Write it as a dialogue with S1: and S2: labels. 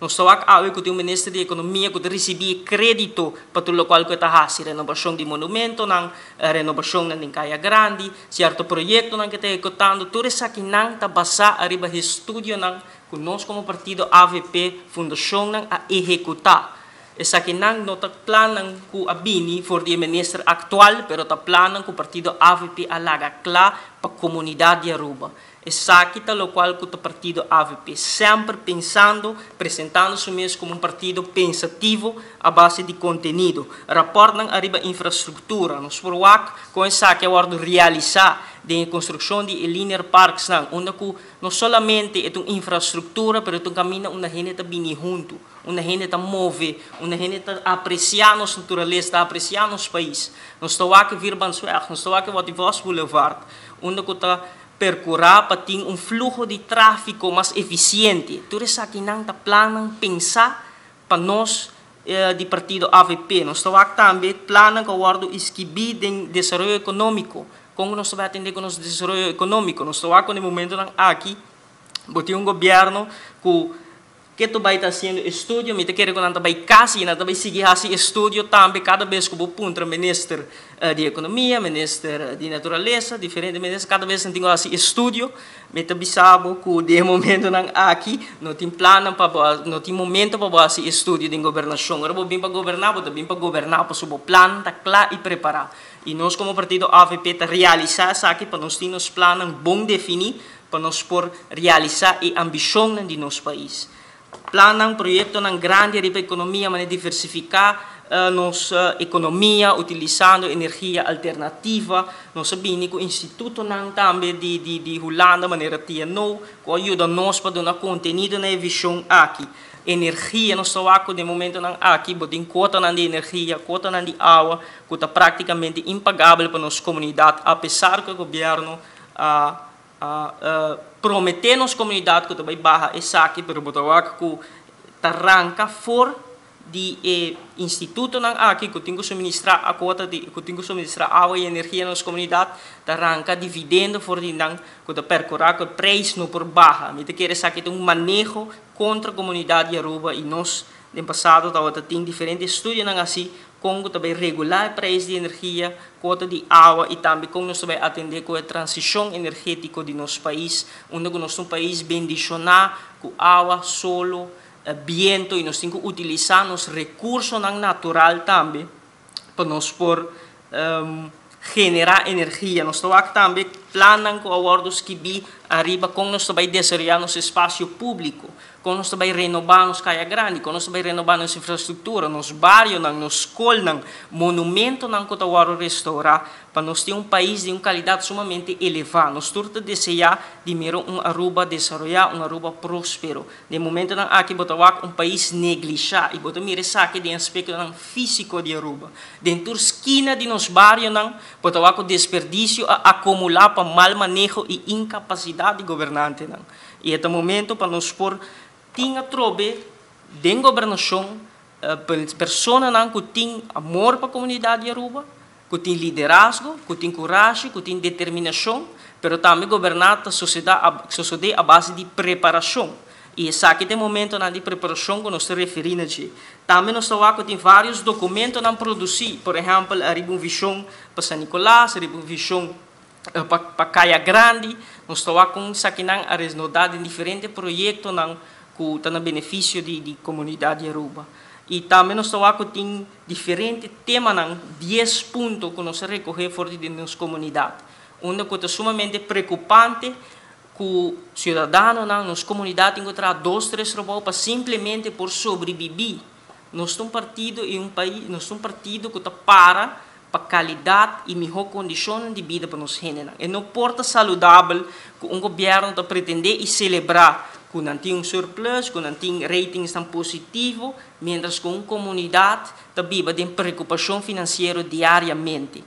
S1: Nos ta wak awe ku tin un minister di ekonomia ku ta risibí krédito pa tur lokual ku e ta hasi, renobashon di monumentonan, renobashonnan den Kaya Grandi, sierto proyektonan ku e ta ehekutando, tur esakinan ta basá ariba estudionan ku nos komo partido avp, fundashonnan a ehekutá. Esakinan no ta plannan ku a bini for di e minister aktual, pero ta plannan ku partido avp a laga kla pa komunidat di Aruba. Esaki ta locual cu ta partido avp, semper pensando, presentando su mes como un partido pensativo a base di contenido. Raportnan ariba infrastructura, nos por wak con esaki a wordo realisa den e construccion di e linear parksnan, unda cu no solamente e ta un infrastructura, pero e ta un caminda unda hende ta bini hunto, unda hende ta move, unda hende ta aprecia nos naturalesa, ta aprecia nos pais. Nos ta wak e Vierbandsweg, nos ta wak e Wativos Boulevard, unda cu ta Perkurá pa tin un fluho di tráfiko mas efisiente. Tur esakinan ta plannan pensá pa nos di partido avp. Nos ta wak tambe plannan ku a wòrdu iskibí den desaroyo ekonómiko. Kon nos ta bai atendé ku nos desaroyo ekonómiko? Nos ta wak ku na e momentonan aki bo tin un gobièrnu ku Ke tu bai ta hasiendo estudio? Mi ta kere ku nan ta bai kas i nan ta bai sigui hasi estudio tambe kada bes ku bo puntra minister di ekonomia, minister di naturalesa, diferente minister, kada bes nan tin ku hasi estudio. Mi ta bisa bo ku den e momentonan aki no tin plannan pa bo, no tin momento pa bo hasi estudio den gobernashon. Ora bo bin pa goberná, bo ta bin pa goberná pasobra bo plan ta kla i prepará. I nos komo partido avp ta realisá esaki pa nos tin nos plannan bon definí Pa nos por realisá e ambishonnan di nos pais. Plannan, proyektonan grandi riba ekonomia manera diversifiká nos ekonomia utilisando energia alternativa. Nos a bini ku institutonan tambe di di Hulanda manera TNO ku a yuda nos pa duna kontenido na e vishon aki. Energia, nos ta wak ku den momentonan aki bo tin kuotanan di energia, kuotanan di awa ku ta praktikamente impagabel pa nos komunidat apesar ku e gobièrnu a A promete nos comunidad cu ta bay baha esaki pero bo ta wak cu ta ranca for di e institutonan aki cu tin cu suministra a cuota di cu tin cu suministra awa y energia na nos comunidad ta ranca dividendo for di nan cu ta percura cu e prijs no por baha. Mi ta kere esaki ta un maneho contra comunidad di Aruba y nos den pasado tabata tin diferente estudionan haci Kon ku ta bai regulá e preis di energia, kuota di awa i tambe kon nos ta bai atendé ku e transishon energétiko di nos pais, unda ku nos ta un pais bendishoná ku awa, solo, biento i nos tin ku utilisá nos rekursonan natural tambe pa nos por generá energia. Nos ta wak tambe plannan ku a wòrdu skibí ariba kon nos ta bai desaroyá nos espasio públiko. Kon nos ta bai renobá nos kaya grandi, kon nos ta bai renobá nos infrastruktura, nos barionan, nos skolnan, monumentonan ku ta wòrdu restourá pa nos tin un pais di un kalidat sumamente elevá. Nos tur ta deseá di mira un Aruba desaroyá, un Aruba próspero. Den momentonan aki bo ta wak un pais neglishá i bo ta mira esaki den aspektonan físiko di Aruba. Den tur skina di nos barionan bo ta wak ku desperdisio a akumulá pa mal maneho i inkapasidat di gobernantenan. I e ta momento pa nos por tin atrobe den gobernashon personanan ku tin amor pa komunidat di Aruba, ku tin liderazgo, ku tin kurashi, ku tin determinashon, pero tambe goberná ta sosodé a base di preparashon. I esaki ta e momentonan di preparashon ku nos ta referí na dje. Tambe nos ta wak ku tin vários dokumentonan produsí, por ehèmpel ariba un vishon pa San Nicolas, ariba un vishon Pa Kaya Grandi, nos ta wak kon esakinan a resnodá den diferente proyektonan ku ta na benefisio di komunidat di Aruba. I tambe nos ta wak ku tin diferente temanan, dies punto ku nos a rekohé for di den nos komunidat, unda ku ta sumamente preokupante ku siudadanonan, nos komunidat tin ku traha dos, tres trabou pa simplemente por sobribibí. Nos ta un partido i un pais, nos ta un partido ku ta para pa kalidat i mihó kondishonnan di bida pa nos hendenan. E no por ta saludabel ku un gobièrnu ta pretendé i selebrá ku nan tin un surplus, ku nan tin ratingsnan positivo, miéntras ku un komunidat ta biba den preokupashon finansiero diariamente.